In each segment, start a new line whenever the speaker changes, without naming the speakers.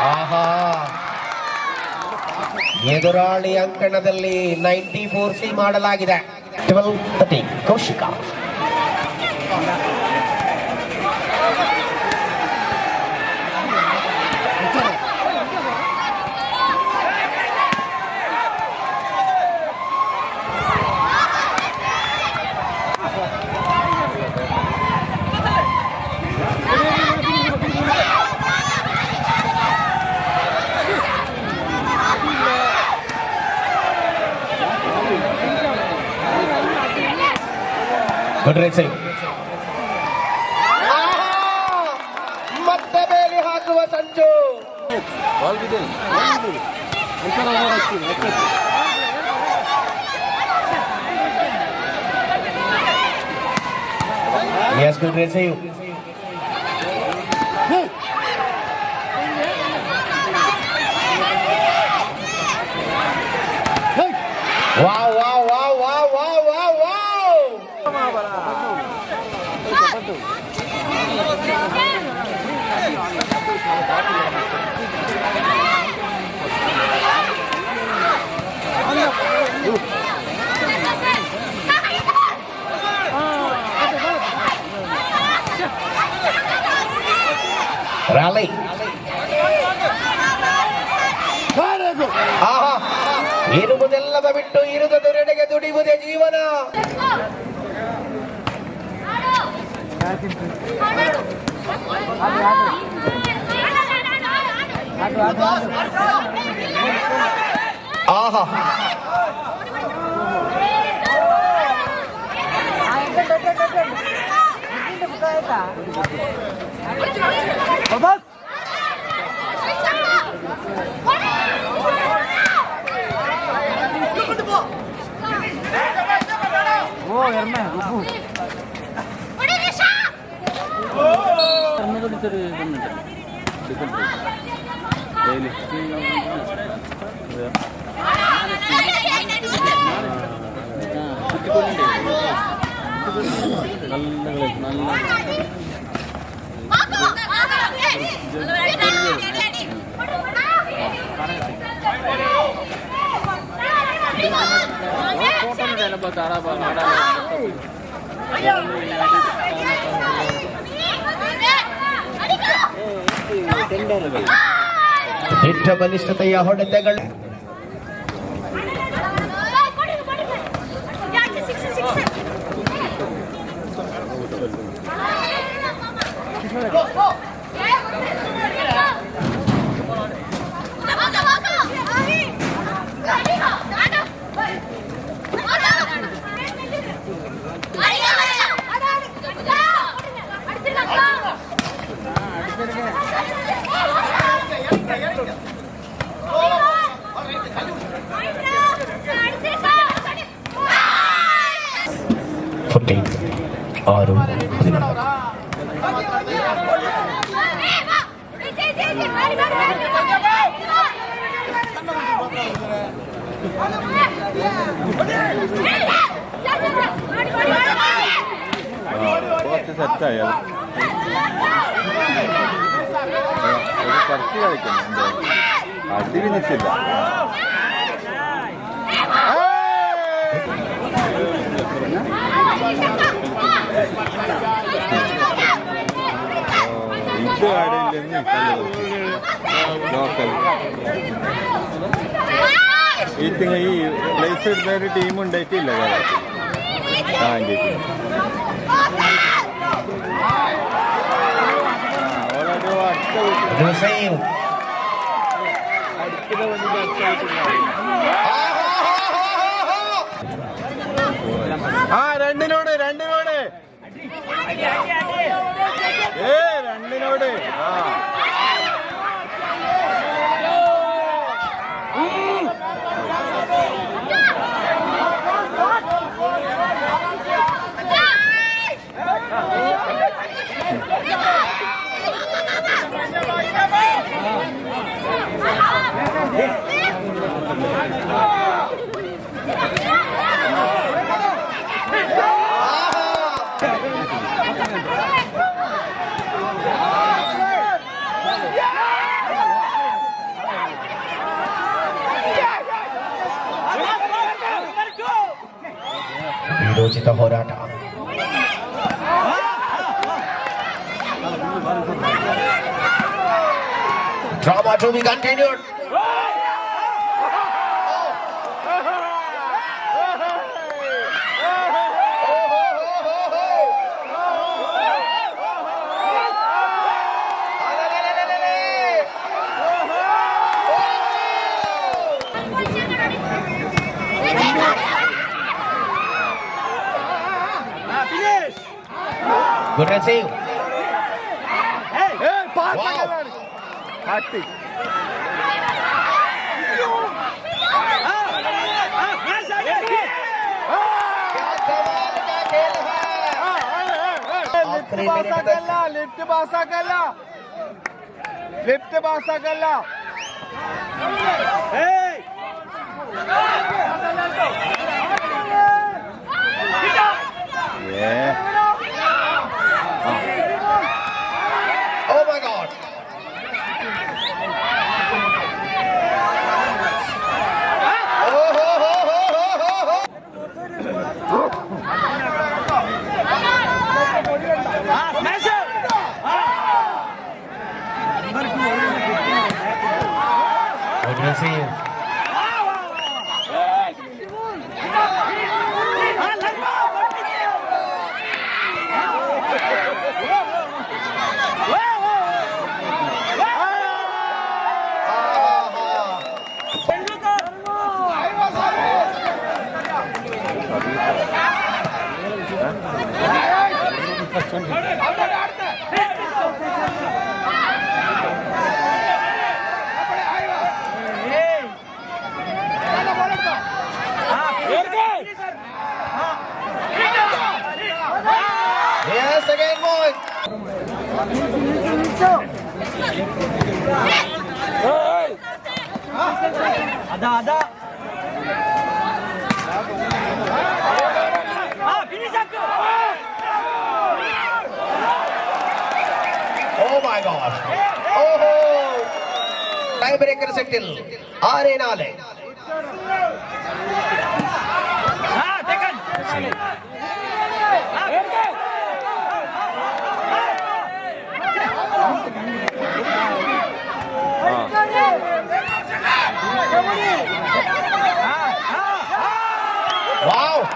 ಆಹಾ, ಎದುರಾಳಿ ಅಂಕಣದಲ್ಲಿ 94 ಸಿ ಮಾಡಲಾಗಿದೆ. 12-13 ಕೌಶಿಕ. Good receive. ಮತ್ತೆ ಬೇಲಿ ಹಾಕುವ ಸಂಚು. Yes, good receive. Wow wow wow wow wow wow wow. Rally. ಆಹಾ, ಇರುವುದೆಲ್ಲವ ಬಿಟ್ಟು ಇರುವುದರೆಡೆಗೆ ದುಡಿಯುವುದೇ ಜೀವನ. ಆಹಾ. ದಿಟ್ಟ ಬಲಿಷ್ಠತೆಯ ಹೊಡೆತಗಳು. 14, 6-14.
കുറച്ച് സെറ്റായി. അത് ഒരു കറക്റ്റ് കളിക്കുന്നു. അടി വിനിച്ചില്ല. ഇത് ആടെയില്ലെന്ന് ലോക്കൽ ഈ തിങ്ങ ഈ പ്ലേസ് എടുത്ത ഒരു ടീം ഉണ്ടായിട്ടില്ല കേരളത്തിൽ. ആ ഓളൊരു അടുത്ത വീട്ടിൽ
Receive.
അടുത്ത വന്നിട്ട് അടുത്ത വീട്ടിൽ. ആ, രണ്ടിനോട് രണ്ടിനോട്. ഏ രണ്ടിനോട് ആ.
ವೀರೋಚಿತ ಹೋರಾಟ. Drama to be continued. Good receive.
ഏ പാസ്സാക്കല്ലാണ് കാട്ടി.
क्या कमाल का खेल है!
ലിഫ്റ്റ് പാസ്സാക്കല്ല, ലിഫ്റ്റ് പാസ്സാക്കല്ല, ലിഫ്റ്റ് പാസ്സാക്കല്ല. ഏ.
Oh my God. Oh ho ho ho ho ho ho. Good receive. Yes, again point.
അതാ അതാ ആ ഫിനിഷ് ആക്ക്.
Oh my God. Oh, tie breaker settle. 6-4.
ആ ടേക്കൺ.
Wow.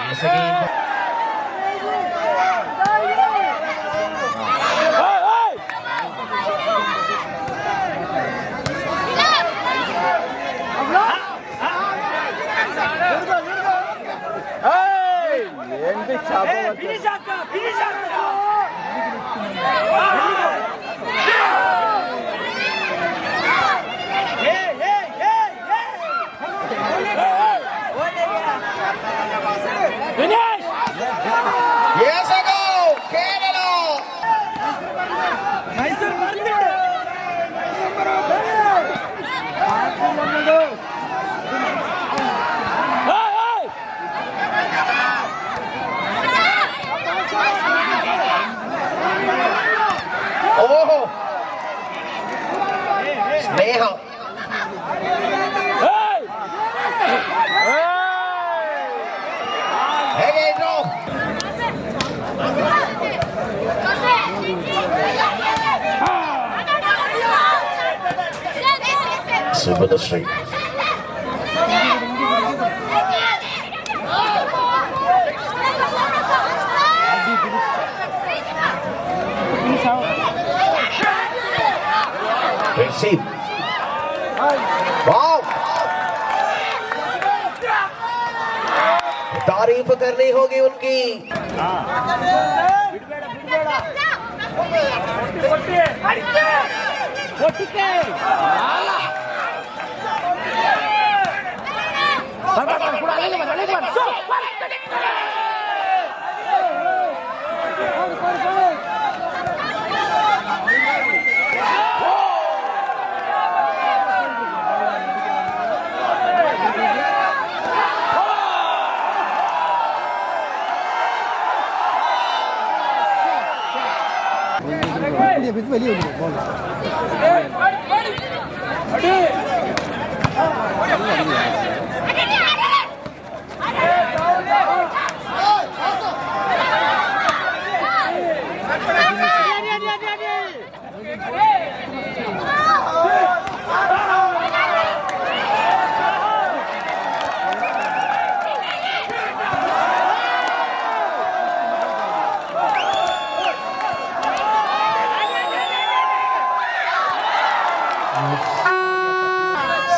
Yes, again.
ഏയ്, എന്ത് ശാപം!
ഫിനിഷ് ആക്ക്, ഫിനിഷ് ആക്ക്. ഏയ് ഏയ് ഏയ് ഏയ്. Finish.
Yes, a go. Kerala.
Mysore മറന്നിട്ട്.
ഓഹോ, സ്നേഹ.
ഏയ്.
Again drop. Subhadasri. Receive. तारीफ करनी होगी उनकी।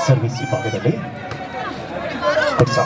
ಸರ್ವಿಸ್ ವಿಭಾಗದಲ್ಲಿ ಕುಡ್ಸ.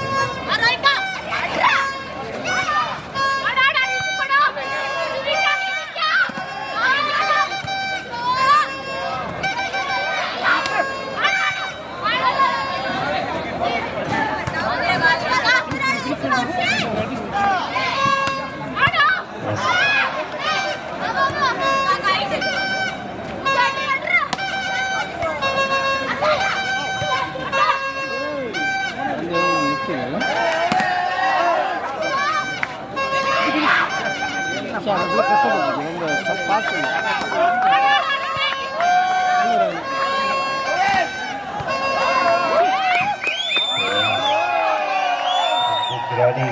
Rally.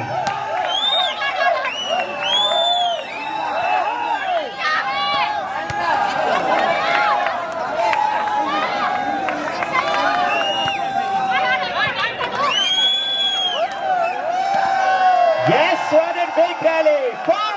Yes, what a big rally. Four.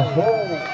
Oh.